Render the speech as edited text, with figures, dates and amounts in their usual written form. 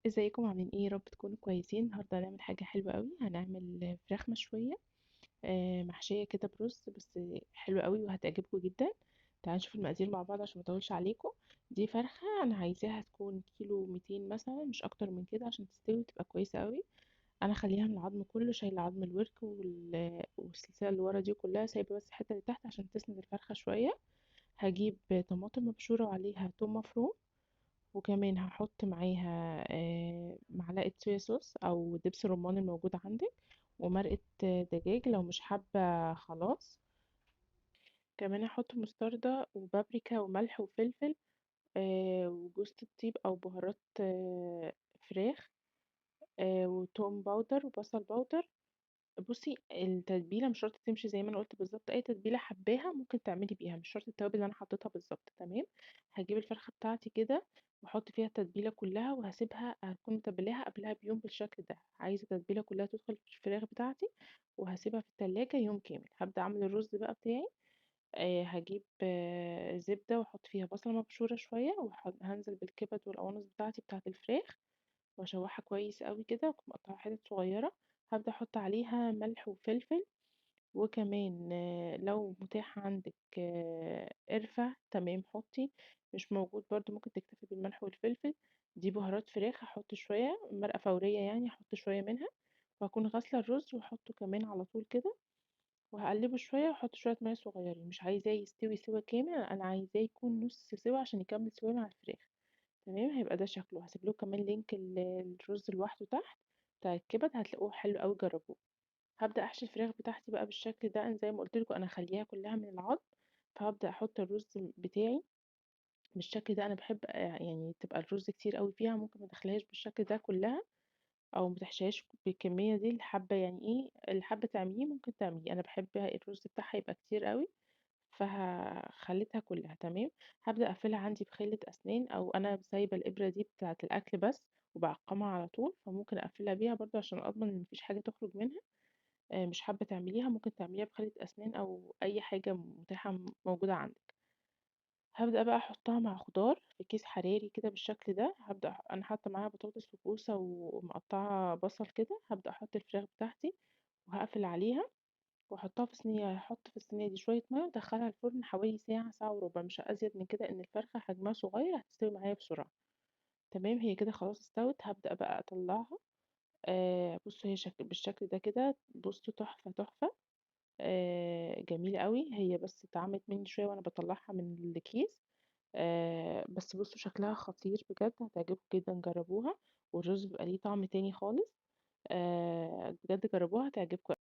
ازيكم؟ عاملين ايه؟ يا رب تكونوا كويسين. النهارده هنعمل حاجة حلوة قوي، هنعمل فراخ مشوية محشيه كده برز، بس حلوة قوي وهتعجبكم جدا. تعالوا نشوف المقادير مع بعض عشان ما اطولش عليكم. دي فرخة انا عايزاها تكون كيلو 200 مثلا، مش اكتر من كده عشان تستوي وتبقى كويسة قوي. انا خليها من العظم كله، شايله عظم الورك والسلسله اللي ورا دي كلها، سايبه بس الحتة اللي تحت عشان تسند الفرخه شوية. هجيب طماطم مبشوره وعليها توم مفروم، وكمان هحط معاها معلقة صويا صوص أو دبس رمان الموجود عندك، ومرقة دجاج لو مش حابة خلاص. كمان هحط مستردة وبابريكا وملح وفلفل، وجوزة الطيب أو بهارات فراخ، وتوم powder وبصل powder. بصي التتبيلة مش شرط تمشي زي ما أنا قلت بالظبط، أي تتبيلة حباها ممكن تعملي بيها، مش شرط التوابل اللي أنا حطيتها بالظبط. تمام، هجيب الفرخة بتاعتي كده واحط فيها التتبيلة كلها، وهسيبها هكون متبلاها قبلها بيوم بالشكل ده. عايزة التتبيلة كلها تدخل في الفراخ بتاعتي، وهسيبها في التلاجة يوم كامل. هبدأ أعمل الرز بقى بتاعي. هجيب زبدة واحط فيها بصلة مبشورة شوية، وهنزل بالكبد والقوانص بتاعتي بتاعت الفراخ، واشوحها كويس قوي كده، واكون مقطعها حتت صغيرة. هبدأ احط عليها ملح وفلفل، وكمان لو متاح عندك قرفة تمام حطي، مش موجود برضو ممكن تكتفي بالملح والفلفل. دي بهارات فراخ، هحط شوية مرقة فورية يعني، هحط شوية منها، وهكون غاسلة الرز واحطه كمان على طول كده، وهقلبه شوية واحط شوية مية صغيرين. مش عايزاه يستوي سوا كامل، انا عايزاه يكون نص سوا عشان يكمل سوا مع الفراخ. تمام، هيبقى ده شكله. هسيب لكم كمان link الرز لوحده تحت بتاع الكبد، هتلاقوه حلو قوي، جربوه. هبدأ احشي الفراخ بتاعتي بقى بالشكل ده. انا زي ما قلت لكم انا هخليها كلها من العظم، فهبدأ احط الرز بتاعي بالشكل ده. انا بحب تبقى الرز كتير قوي فيها، ممكن ما تدخليهاش بالشكل ده كلها، او ما تحشيهاش بالكمية دي. الحبة يعني ايه اللي حابة تعمليه ممكن تعمليه، انا بحب الرز بتاعها يبقى كتير قوي فخليتها كلها. تمام، هبدأ اقفلها عندي بخلة اسنان، او انا سايبة الابرة دي بتاعة الاكل بس وبعقمها على طول، فممكن اقفلها بيها برضو عشان اضمن ان مفيش حاجة تخرج منها. مش حابة تعمليها ممكن تعمليها بخلة اسنان او اي حاجة متاحة موجودة عندك. هبدأ بقى احطها مع خضار في كيس حراري كده بالشكل ده. انا حاطة معاها بطاطس وكوسة ومقطعة بصل كده. هبدأ احط الفراخ بتاعتي وهقفل عليها واحطها في صينية. هحط في الصينية دي شوية مية وادخلها الفرن حوالي ساعة، ساعة وربع، مش ازيد من كده، ان الفرخة حجمها صغير هتستوي معايا بسرعة. تمام، هي كده خلاص استوت. هبدأ بقى اطلعها. بصوا هي بالشكل ده كده، بصوا تحفة تحفة، جميلة قوي. هي بس اتعملت مني شوية وانا بطلعها من الكيس، بس بصوا شكلها خطير بجد، هتعجبكم جدا، جربوها. والرز بيبقى ليه طعم تاني خالص، بجد جربوها هتعجبكم.